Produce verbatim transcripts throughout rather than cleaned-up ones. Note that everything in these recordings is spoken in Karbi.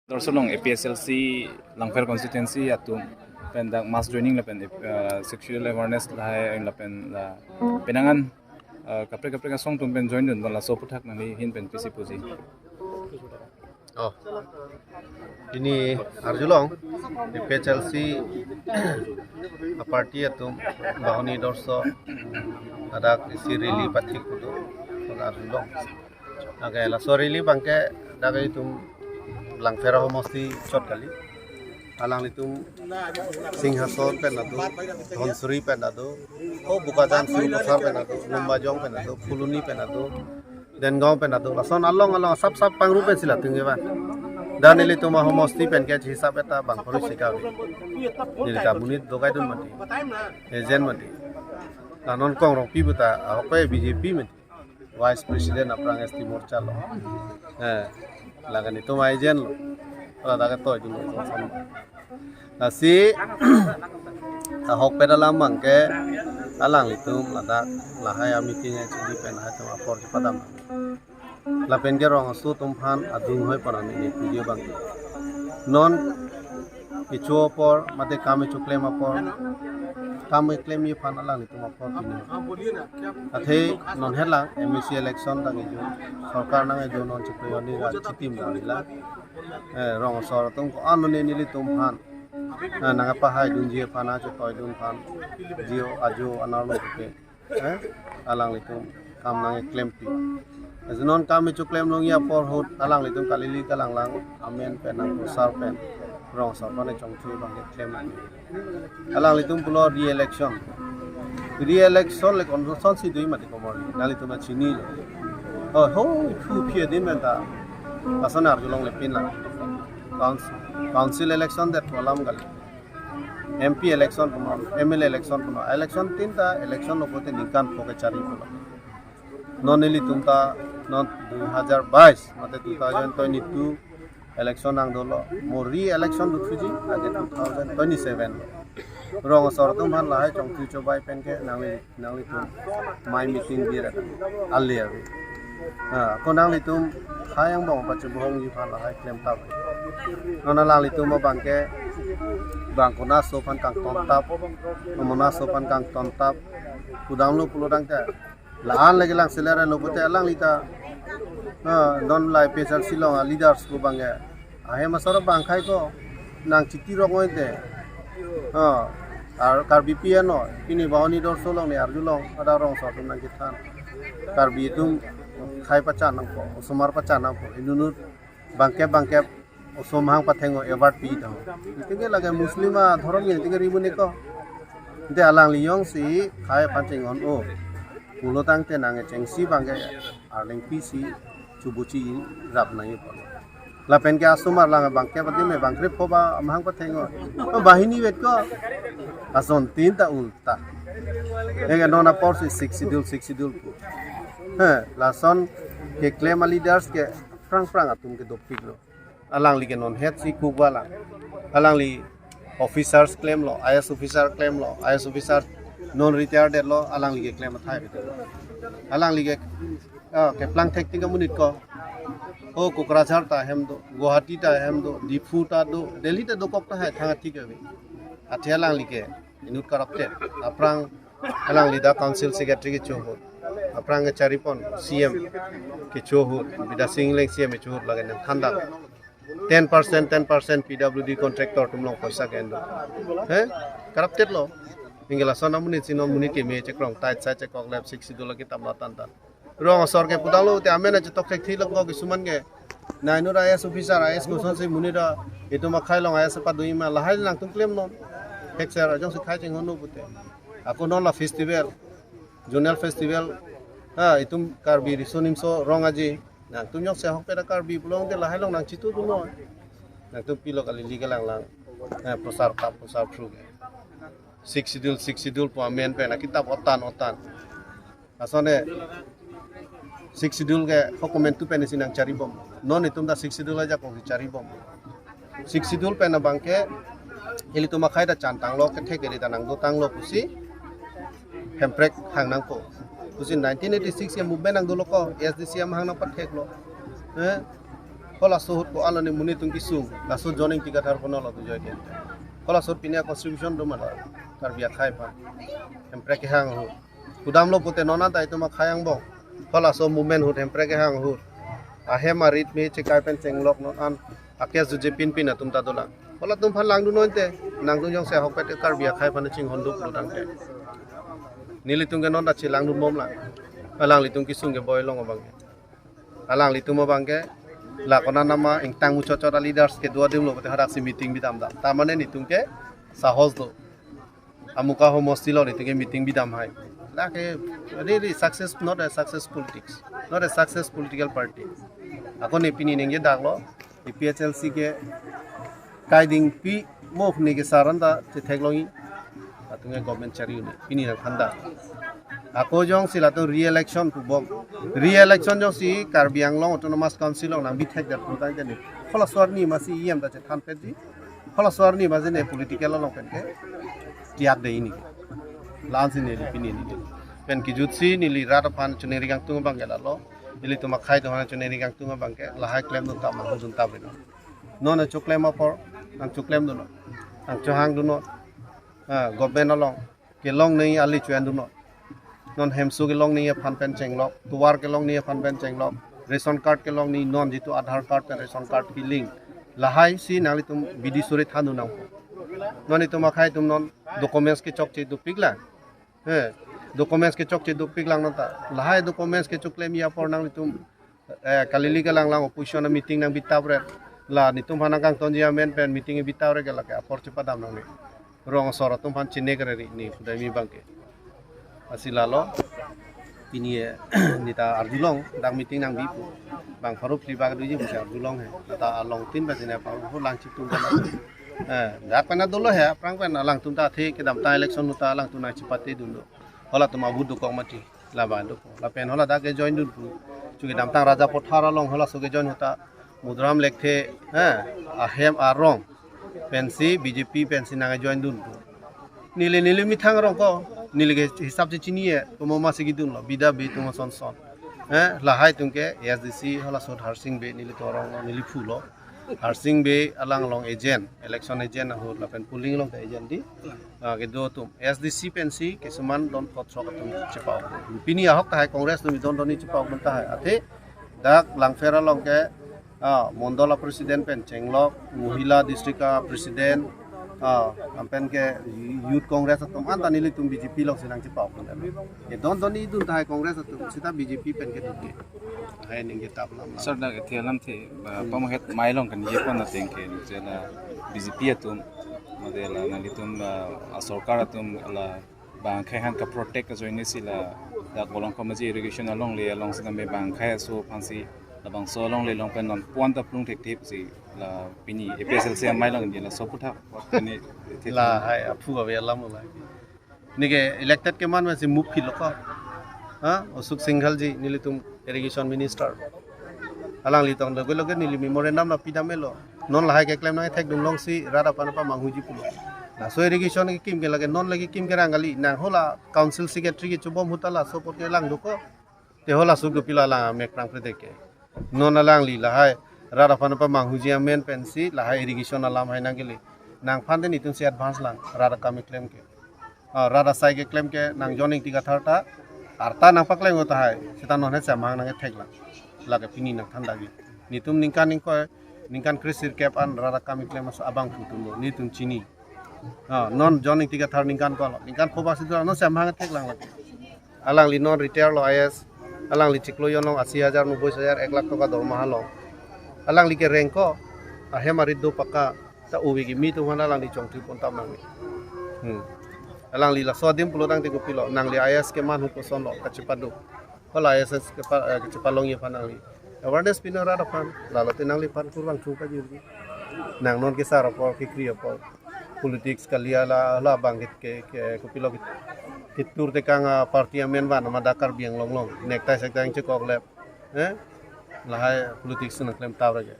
Dorso along A P H L C Langpher constituency atum pen dak mass joining lapen, uh, sexual awareness lahai lapen la penang an, uh, kaprek kaprek asong atum pen join dun bala so aputhak nangli ahin pen pisi puji. Oh. Pini arjulong A P H L C aparty atum Bahuni Dorso ladak isi rally pathik kudu arjulong. Oke, laso rally abangke dak itum Langpher ahomosti chot kali. Alanglitum Singhason pen ado, Dhansiri pen ado, o Bokajan Suri Pathar pen ado, Lumbajong pen ado, Phuloni pen ado, Dengaon pen ado, lason along along sap sap pangru pensi latum ke ba. Dan nelitum ahomosti pen ke hisap eta bang pori sika. Neli ta monit dokai dun mati. Agent mati. La non Kong Rongpi puta, ahok ke B J P mati. Vice President aphrang S T Morcha lo. Eh, laga nelitum agent lo. Ladak ke toidun lo. Lasi ahok pen alam abangke alanglitum ladak lahai a-meeting ai chuli pen lahai atum apor chepadam. Lapen ke rong aso atum aphan adung hoi pon ani video abang. Non kecho apor, mate kam kecho klem apor, kam keklemji aphan alanglitum apor pini. Athe non helang M A C election nangkejo, sorkar nangkejo non chepeyoni ra chitim dam la. Eh, rong asor atum ko-an lo ne nelitum aphan. Eh, nangpahai dunji aphan, achetoidun aphan. Jio ajo anerlo ke. Eh, alanglitum kam nangklempi. Lasi non kam kecho klem longji apor ahut alanglitum kalili kalanglang amen pen nang prosar pen rong asor pen chongthui abang keklem. Alanglitum pulo re-election. Re-election le constitution si dui mati komor. Nanglitum chinilo. Oh, ho, thu phi din pen ta. Lason arjulong le pin lang. Council, council election det alam kali. M P election punon, M L A election punon. Election tinta election lo pulote ningkan pho kechari pulo. Non nelitum ta non dui hajar bais, mate two thousand twenty-two election nang dolo. Mo re-election dothuji, lake two thousand twenty-seven lo. Rong asor atum aphan lahai chongthui chobai pen ke nangli nanglitum mai meeting bir aka ali abi. Ha, ko nanglitum khei angbong pachibohongji aphan lahai klem tap. Non alanglitum abangke bang konat aso aphan kangton tap, konat aso aphan kangton tap. Kudam lo pulo tangte. La-an lagi lang selera lo pulote alangli ta. Ha, non la A P H L C along a-leaders ko abangke. Ahem asor abang khei ko nang chiti rok ngoi te. Ha, ar Karbi pi ano, pini Bahuni Dorso along ne arjulong, ada rong asor atum nangkethan. Karbi atum khei pachan nangpo, osomar pachan nangpo, inut bangkep bangkep osom hang patheng o award pi tang. Itum ke lake Muslim adhorom ke itum ke ribu neko. Ante alangli jongsi khei aphan chinghon o. Pulo tangte nangkechengsi abangke arleng pisi chubuchi rap nangji pulo. Lapen ke asomar lang bangkep adim me bangkrep pho ba amahang patheng o. O bahini vet ko. Ason tin ta ulta. Eke non apor si Sixth Schedule, Sixth Schedule pu. He, lason keklem a-leaders ke prang prang atum ke dopik lo. Alangli ke non het si kuk ba lang. Alangli officers klemlo, I A S officer klemlo, I A S officer non retired lo, alangli ke klem athai betul. Alangli ke, ah, keplang thektik amonit ko. O Kokrajhar ta hem do, Guwahati ta hem do, Diphu ta do, Delhi ta dokok tahai thang atik abi. Athe alangli ke inut corrupted. Aphrang alangli dak council secretary kecho ahut. Aphrang kechari pon C M kecho ahut. Bidya Sing Engleng C M kecho ahut lake nangthan dam. Ten percent, ten percent P W D contractor atum along poisa ke-en do. He? Corrupted lo. Anke lason amonit si non monit keme chekrong tight sa chekok lap Sixth Schedule lake tam lo tan tan. Rong asor ke pudang lo te amen achetok thekthi lo ko kisuman ke. Na inut I A S officer, I A S kosonsi monit ra itum akhei along I A S padoi ma lahai nangtum klemnon. Hek ser ajong si khei chinghon lo pulote. Ako non la festival, zonal festival. Ha, itum Karbi Riso Nimso Rong Aje. Nangtum jongsi ahok pen Karbi pulo tangte lahai along nangchitudunnon. Nangtum pilo kalili kalanglang. Eh, prosar tap prosar through ke. Sixth Schedule, Sixth Schedule pu amen pen akitap otan otan. Asonte Sixth Schedule ke ho komantu pen isi nangcharibom. Non itum ta Sixth Schedule ajak kongsi charibom. Sixth Schedule pen abangke ilitum akhei ta chantanglo, kethek keri ta nangdotanglo pusi Hemprek hang nangpo. Pusi nineteen eighty-six ke movement nangdolo ko, A S D C amahang nangpatheklo. Eh? Halaso ahut ko-an lo ne monit atum kesung, laso John Ingti Kathar aphan lo dujoi ke. Halaso ahut pini a-contribution do ma la Karbi akhei aphan. Hemprek kehang ahut. Kudamlo pute non anta itum akhei angbong. Halaso movement ahut, hemprek kehang ahut, ahem arit me chekai pen chenglok non an a-case jujepin pin atum ta dolang. Halatum aphan langdun non te, nangtum jongsi ahokpet Karbi akhei aphan chinghon duk lo tangte, nelitum ke non ta chelangdun bomlang. Alanglitum kesung ke boi long abang ke. Alanglitum abang ke la konat nama ingtang muchot chot a-leaders kedo adim lo pute hadak si meeting bidam dam. Ta mane netum ke sahos do. Amuka homosti lo netum ke meeting bidam hai. Lake really success, not a success politics, not a success political party. Ako ne pini ningje dak lo, A P H L C ke kaiding pi mo ne ke saranta chetheklongji. Atum ke government chari un-e pini nangthan dak. Ako jongsi latum re-election pubom. Re-election jongsi Karbi Anglong Autonomous Council along nangbi thek det pu tangte ne, halaso arni masi E M ta chethan petji. Halaso arni masi ne political along pen ke tiak de ini ke. La-an si neli pini neli pen kejut si neli rat aphan choningri kangtung abang ke lalo. Nelitum akhei atum aphan choningri kangtung abang ke lahai klemdun tap, manghudun tap rino. Non nangchoklem apor, nangchoklemdun non, nangchohangdun non. Ah, government along kelongnei ali cho-endun non. Non hemso kelongnei aphan pen chenglok, tovar kelongnei aphan pen chenglok, ration card kelongnei, non jitu Aadhaar card pen ration card ke-link. Lahai si nanglitum bidi suri thandun nangpo. Non itum akhei atum non documents kechokche dopiklang. He, documents kechokche dopiklang non ta. Lahai documents kechoklemji apor nanglitum, eh, kalili kelang lang opposition a-meeting nangbi tap ret. La netum aphan nangkangtonji amen pen meeting bi tap ret ke lake apor chepadam nangne. Rong asor atum aphan chinek reri ne kudai mi abang ke. Lasi lalo pini, eh, neta arjulong, dak meeting nangbi pu. Bang pharo phli bak doji pusi arjulong he. Neta along tin ba sine pa ho lang chitum ba. Eh, dak pen dolo he, aphrang pen alangtum ta athe kedamtang election ahut ta alangtum nangchepatedun do. Halatum abut dokok mati. Labang dokok. Lapen hala dak ke-join dun pu. Chu kedamtang Raja Pathar along halaso ke-join ahut ta Muduram Lekthe, eh, ahem arong pensi B J P pensi nang-join dun pu. Neli, neli methang arong ko, neli ke hisap si chini-e, komat masi kedun lo, bida be atum ason son. Eh, lahai atum ke A S D C, halaso ahut Harsing Bey, neli atum arong lo, neli phu lo. Harsing Bey alang along agent, election agent ahut lapen polling along ke agent di. Ah, kedo atum A S D C pensi kisuman don kotrok atum chepao. Pini ahok tahai Congress atum don don ni chepao pen tahai. Athe dak Langpher along ke, ah, mondol a-president pen chenglok, Mohila district a-president, ah, lapen ke Youth Congress atum anta nelitum B J P along si nangchepao pen. Ke don don ni dun tahai Congress atum, seta B J P pen kedun ke. Hai ningje tap lam lam. Sir, dak athe alamthe, ba, pamohet mai along kan ye pon ateng ke, je la B J P atum, mate la nanglitum, ah, asorkar atum la bang akhei aphan ka-protect ajoine si la dak Bolong Khamaji irrigation alongle along si name bang akhei aso aphansi labangso alongle along pen non puan ta plung thekthe si la pini A P H L C amei along je laso aphuthak pini the. Lahai aphu ave alam la. Neke elected keman masi move phil ko. Ha? Ashok Singhal ji nelitum irrigation minister. Alangli tong loge loge neli memorandum la pidam-elo. Non lahai keklem nangthekdun longsi rat aphan pamanghuji pulo. Laso irrigation kekim ke lake non lake kim kerang kali. Nang hala council secretary kechobom ahut ta laso apot kelang dokok. Te halaso ahut kopilo alang amek prang pledek ke. Non alangli lahai rat aphan pamanghuji amen pensi lahai irrigation alam hai nangkele. Nangphan den itum si advance lang rat akam keklem ke. Ah, rat asai keklem ke nang John Ingti Kathar ta arta nangpaklem ahut tahai. Seta non he samhang nangtheklang. Lake pini nangthan dagi. Netum ningkan ingkoi, ningkan kre-sirkep an rat akam keklem aso abangphu atum do. Netum chini. Ah, non John Ingti Kathar ningkan kolo. Ningkan pho bak si do non samhang theklang lake. Alangli non retire lo I A S. Alangli chiklo jon long asi hajar, noboi hajar, ek lakh toka dormaha long. Alangli kereng ko, ahem arit do paka, ta ubi kimi atum aphan alangli chongthu pon tam nangli. Hmm. Alangli laso adim pulo tangte kopilo, nangli I A S keman ahut koson lo, kachepado. Hala I A S kepa, eh, kachepalongji aphan nangli awareness pino rat aphan, lalo te nangliphan kurvangthu kajirgi. Nang non kesar apor, kekri apor. Politics kali, hala, hala abang ke, ke, ke, kopilo ke, ketur tekang a-party amen van, amada Karbi Anglong along. Necktie sektai chekok lep. Eh? Lahai politics nangklem tap rege.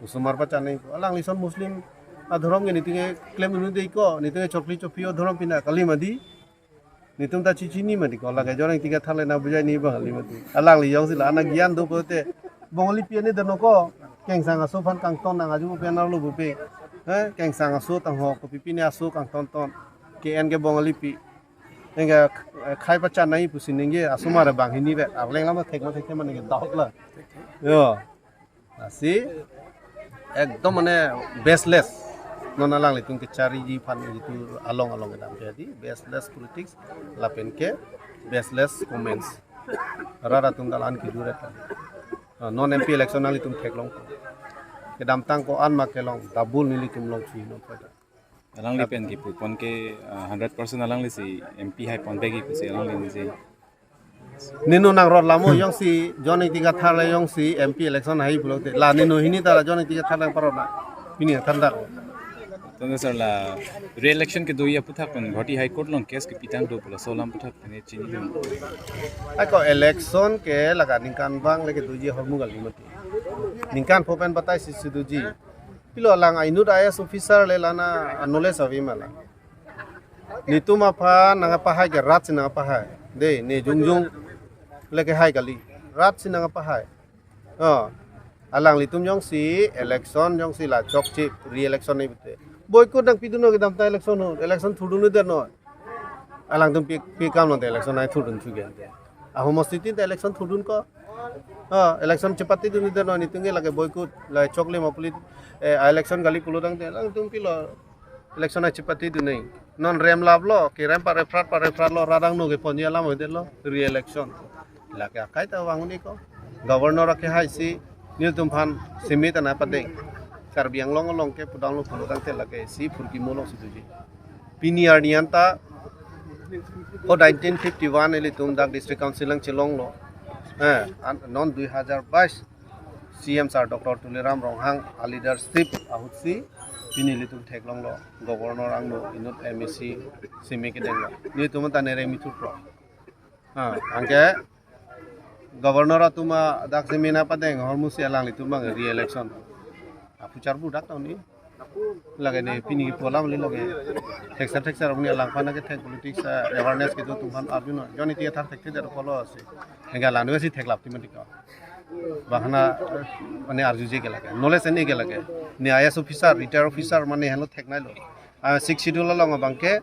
Osomar pachan nangji ko. Alangli ason Muslim adhorom ke netum keklem un-e dei ko, netum ke chokli chophi adhorom pina kali mati. Netum ta chechini mati ko, lake John Ingti Kathar le nangbujaini abang kali mati. Alangli jongsi la ana gyan do pute. Bongalipi ani deno ko, kengsang aso aphan kangton nang aju pen arlo bupe. Eh, kengsang aso tangho kopi pine aso kangton ton. Ke-en ke Bongalipi. Enga, eh, khai pachan nai pusi ningje asomar banghini be. Arleng lama thek ma thek ma ningje doubt la. Yo. Lasi ekdom mane baseless. Non alanglitum kechariji aphan jitu along along kedam ke di baseless politics lapen ke baseless comments. Rat atum ta la-an kejuret. Ah, non M P election nanglitum theklong. Kedamtang ko-an ma kelong, double nelitum longsi non pada. Alangli pen kipu pon ke, ah, hundred percent alangli si M P hai pon bagi pusi alangli si. Nino nang rot lamo jongsi John Ingti Kathar le jongsi M P election hai pulote. La nino hini ta la John Ingti Kathar nang parot na. Hini than dak. Tontu sir, la re-election kedoji aphuthak pen Guwahati High Court along case kepitang do pulo, laso alam aphuthak pen chini. Ako election ke la kaningkan abang le kedoji ahormu kali mati. Ningkan pho pen batai si si doji. Pilo alang inut I A S officer le lana knowledge avi ma la. Netum aphan nangpahai ke rat si nangpahai. De, ne jongjong le kehai kali. Rat si nangpahai. Oh. Alanglitum jongsi election jongsi la chokche re-election ni bete. Boycott nangpidunnon kedamtang election ho. Election thurdunnon deno. Alangtum pi, pi kam nonte election nai thurdun chugen. Ahomosti tin ta election thurdun ko. Oh, election chepatidunnon deno, netum ke lake boycott, la chokle ma pulit, eh, election kali pulotangte alangtum pilo election ai chepatidun nai. Non rem laplo, kerem pare phrat pare phratlo, radang no keponji alam hoidetlo, re-election. Lake akai ta vang un-e ko. Governor akehai si nelitum aphan simi ta nangpadeng. Karbi Anglong along ke pudanglo pulotangte lake isi phurkimo alongsi doji. Pini arni anta ho nineteen fifty-one ilitum dak District Council nangchelonglo. Eh, an, non dui hajar bais C M sir Doctor Tuliram Ronghang a leadership ahut si pini ilitum theklonglo, Governor angno inut M A C simi kedenglo. Nelitum ta nereng mithutlo. Ah, anke Governor atum dak simi nangpadeng ahormu si alanglitum bang re-election. Aphuchar bu dak tahun ni. Lake ne pini kipu alam le lake. Thekser thekser abang ni alangphan ke thek politics, eh, awareness kedo atum aphan arjunon. John Ingti Kathar thekthedet pulo si. Enga la nu si theklap ti mati ko. Bahana, eh, mane arjuje ke lake. Knowledge ene ke lake. Ne I A S officer, retired officer mane henlo theknailo. Ah, Sixth Schedule along abang ke,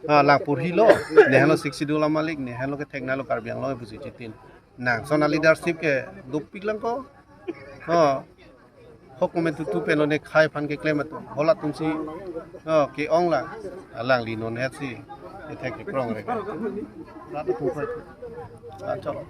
ah, lang porhilo. Ne henlo Sixth Schedule amalik, ne henlo ketheknailo Karbi Anglong pusi chitin. Nang sona leadership ke dopik lang ko. Oh. Hok momen tutu pen lo ne khai aphan keklem atum. Hola atum si, oh, ke-ong lang. Alangli non het si. Ethek keprong re. Rat atum pai. Ah, chalo.